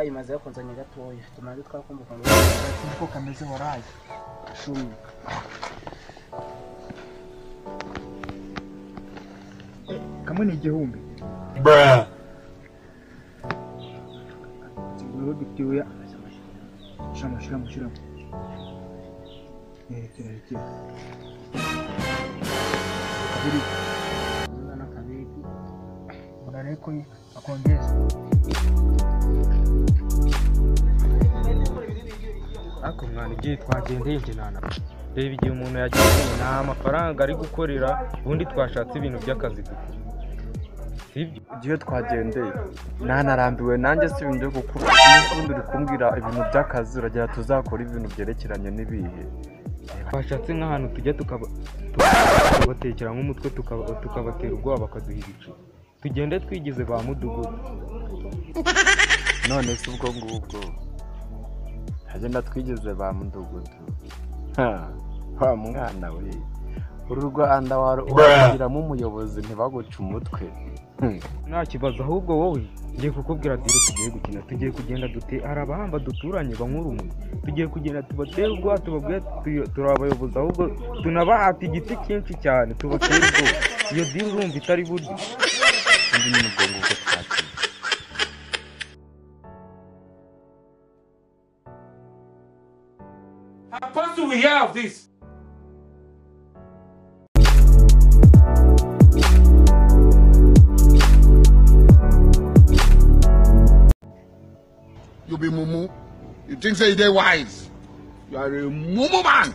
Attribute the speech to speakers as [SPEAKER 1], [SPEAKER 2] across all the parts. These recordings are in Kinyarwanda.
[SPEAKER 1] Ndayimaze yakonzanye gatoya. Tumaze twakumbuka ngo
[SPEAKER 2] uko kameze waraye.
[SPEAKER 1] 10.
[SPEAKER 2] Kamwe ni 1000.
[SPEAKER 3] Bruh.
[SPEAKER 2] Ziguro bitiwe. Shama shama shama. Tira. Kabiri.
[SPEAKER 1] Na kabiri.
[SPEAKER 2] Unareko akongeza.
[SPEAKER 4] Ako mwana igihe twagendeye nje nana. Reba igihe umuntu yagiye nta mafaranga ari gukorera ubundi twashatse ibintu by'akazi dukora. Sibyo?
[SPEAKER 5] Igihe twagendeye nanarambiwe nanjye si ibintu byo gukura. Ubundi uri kumbwira ibintu by'akazi uragira tuzakora ibintu byerekeranye n'ibihe.
[SPEAKER 4] Twashatse nk'ahantu tujya tukabatekera nk'umutwe tukabatera ubwoba bakaduha ibice. Tugende twigize ba mudugudu.
[SPEAKER 5] None se ubwo ngubwo agenda twigeze ba mudugudu. Ha, wa mwana we. Uru Rwanda warugiramo umuyobozi ntibaguca umutwe.
[SPEAKER 4] Nta kibazo ahubwo wowe ngiye kukubwira ati tugiye gukina, tugiye kugenda dute hari abahamba duturanye bankurumu. Tugiye kugenda tubatera ubwoba tubabwira turi abayobozi ahubwo tunabahata igiti cyinshi cyane tubatera ubwoba. Iyo deal urumva itari buryo.
[SPEAKER 5] Undi ni ubwo ngubwo twakiye.
[SPEAKER 3] Apostle, we hear of this. You be mumu. You think say they wise. You are a mumu man.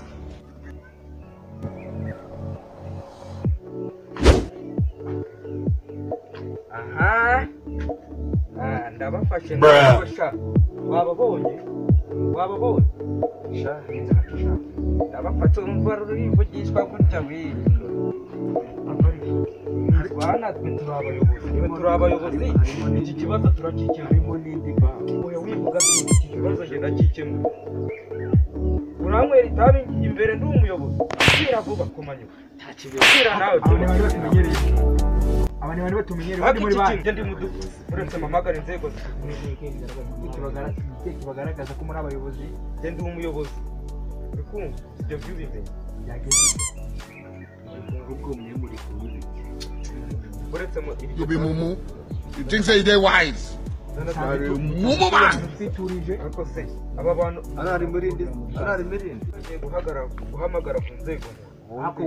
[SPEAKER 4] Aha. Ndabafashe ndabafasha. Wababonye? Wababonye? Sha, ndabafata urumva rurivugishwa gutya we. Rwana twe turi abayobozi. Iki kibazo turakikemura.
[SPEAKER 1] Harimo n'indi ba.
[SPEAKER 4] Oya wivuga iki kibazo nge ndakikemura. Uranywera itabi imbere ndi umuyobozi. Kira vuba komanyuka.
[SPEAKER 1] Nta kibazo.
[SPEAKER 4] Kira nawe.
[SPEAKER 2] Abantu bari batumenyereye muri banki.
[SPEAKER 4] Ndi mudugudu. Uretse mpamagara inzego
[SPEAKER 2] kibagaragaza ko muri abayobozi.
[SPEAKER 4] Nge ndi umuyobozi. Uri kumva? Ibyo byubimenye.
[SPEAKER 2] Byageze.
[SPEAKER 1] Ubwo mwe muri kumwe.
[SPEAKER 4] Uretse mu
[SPEAKER 3] You be mumu. You think say they wise. You are a mumu man.
[SPEAKER 4] Ariko se aba bantu
[SPEAKER 5] arari muri ndi arari muri ndi
[SPEAKER 4] guhamagara ku nzego.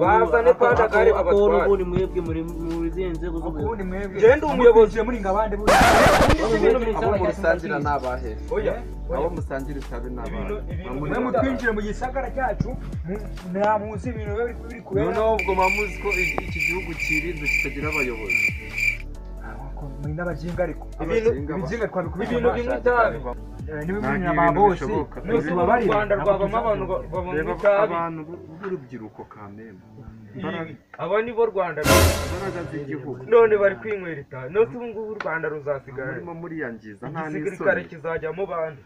[SPEAKER 4] Bazane pandagare abatwara.
[SPEAKER 1] Ubundi mwebwe muri nzego
[SPEAKER 2] z'ubuyobozi.
[SPEAKER 4] Genda umuyobozi
[SPEAKER 2] muri ngabande
[SPEAKER 5] abo musangira nabahe.
[SPEAKER 4] Oya,
[SPEAKER 5] abo musangira itabi nabahe.
[SPEAKER 2] Mwe mutwinjire mu gisagara cyacu nta muzi ibintu biba biri kubera.
[SPEAKER 5] Noneho ubwo mamuzi ko iki gihugu kirinze kitagira abayobozi.
[SPEAKER 2] Muri n'abajinga ariko. Ibintu twabikubita
[SPEAKER 4] ibintu bimwe itabi.
[SPEAKER 2] Niba amabosi
[SPEAKER 4] n'utubabarira. U Rwanda rwabamo abantu banywa itabi.
[SPEAKER 5] Abantu b'urubyiruko kamembe.
[SPEAKER 4] Aba ni bo Rwanda
[SPEAKER 5] imbaraga z'igihugu.
[SPEAKER 4] None bari kwinywera itabi. None ubu ngubu u Rwanda ruzasigara.
[SPEAKER 5] Murimo muriyangiza nta n'isoni.
[SPEAKER 4] Igisirikare kizajyamo bande.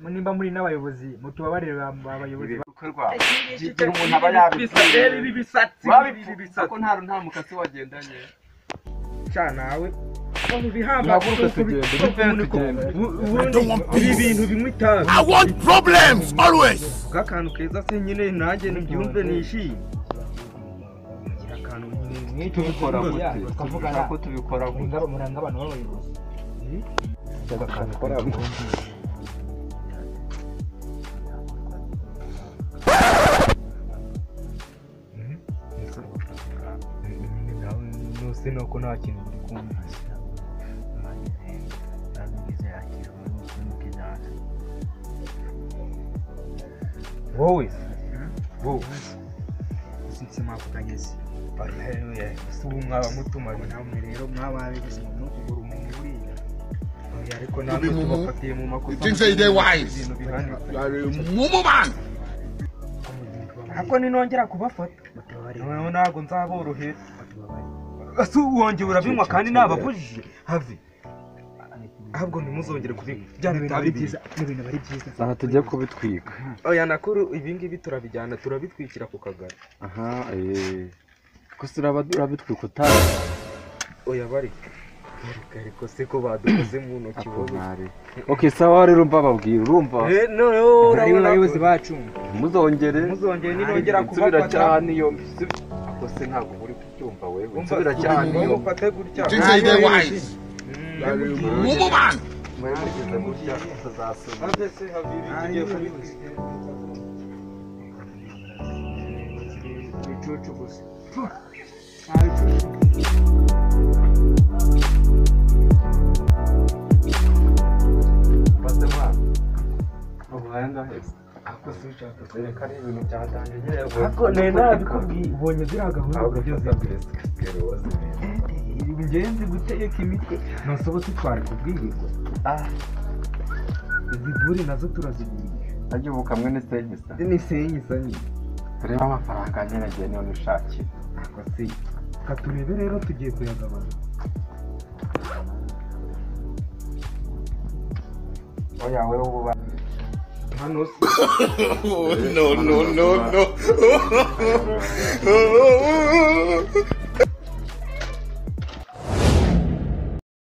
[SPEAKER 2] Nimba muri n'abayobozi mutubabarire abayobozi.
[SPEAKER 5] Igihe umuntu aba yabibwiye.
[SPEAKER 4] Ibi bisatsi.
[SPEAKER 5] Ko nta mukasi wagendanye.
[SPEAKER 4] Sha nawe. Ibintu binywa itabi.
[SPEAKER 3] I want problems always.
[SPEAKER 4] Akantu keza se nyine nanjye nbyumve nishimye. Akantu nyine
[SPEAKER 5] tubikora gute? Tukavuga ko tubikora gute?
[SPEAKER 2] Muranga abantu b'abayobozi.
[SPEAKER 5] Bakora gute?
[SPEAKER 4] Nose nuko nta kintu ndi kumva. Wowe wowe
[SPEAKER 2] sinzi mwavuganye se.
[SPEAKER 4] Ese ubu mwaba mutumari
[SPEAKER 2] namwe rero mwababigize umuntu umuntu buriya.
[SPEAKER 4] Ariko namwe tubafatiye mu makosa.
[SPEAKER 3] You think say they wise. You are a mumu man.
[SPEAKER 4] Ariko ninongera kubafata noneho ntabwo nzaborohera. Ese wongeye urabinywa kandi nababujije have. Ahubwo ntimuzongere kubinywa bya bitabi byiza
[SPEAKER 2] n'ibintu bari byiza.
[SPEAKER 5] Aha tujye kubitwika.
[SPEAKER 4] Oya nakuru ibi ngibi turabijyana turabitwikira ku kagari.
[SPEAKER 5] Aha gusa urabitwika utazi.
[SPEAKER 4] Oya bari. Ariko se ko badukoze mu ntoki wowe.
[SPEAKER 5] Okay, sawa rero mbababwira, urumva?
[SPEAKER 4] Noneho
[SPEAKER 2] urabona abayobozi bacu.
[SPEAKER 5] Muzongere.
[SPEAKER 4] Muzongere ninongera
[SPEAKER 5] Nsubira
[SPEAKER 4] kubafata.
[SPEAKER 5] cyane iyo ako se ntabwo muri kubyumva wewe. Nsubira cyane iyo.
[SPEAKER 4] Mufate gutya.
[SPEAKER 3] You think say they wise? You are a mumu man.
[SPEAKER 5] Mwe mugeze gutya tuzasubira.
[SPEAKER 4] Have se habiri tugiye kubitwika.
[SPEAKER 2] Ibicucu gusa. Nta bicucu.
[SPEAKER 5] Mbaze mwana. Ubu aya ngahe se?
[SPEAKER 4] Ako se ushaka
[SPEAKER 5] Reka ari ibintu byatangiye nyine.
[SPEAKER 4] Ako nari nabikubwiye, ubonye ziriya gahunda
[SPEAKER 5] Ahubwo
[SPEAKER 4] uburyo
[SPEAKER 5] fata
[SPEAKER 4] zimeze.
[SPEAKER 5] mbese
[SPEAKER 4] Ingenzi guteka imitwe ntusobo tutwari kubwirwa. Izi buri nazo turazigurisha.
[SPEAKER 5] Ajya ubu kamwe ni senkisa.
[SPEAKER 4] Ni senkisa nyine.
[SPEAKER 5] Turebe amafaranga nyine ngiye niyo nishakira.
[SPEAKER 4] Ako se katurebe rero tugiye kuyagabana.
[SPEAKER 5] Oya wewe ubu
[SPEAKER 4] Hano se
[SPEAKER 3] No, no, no, no.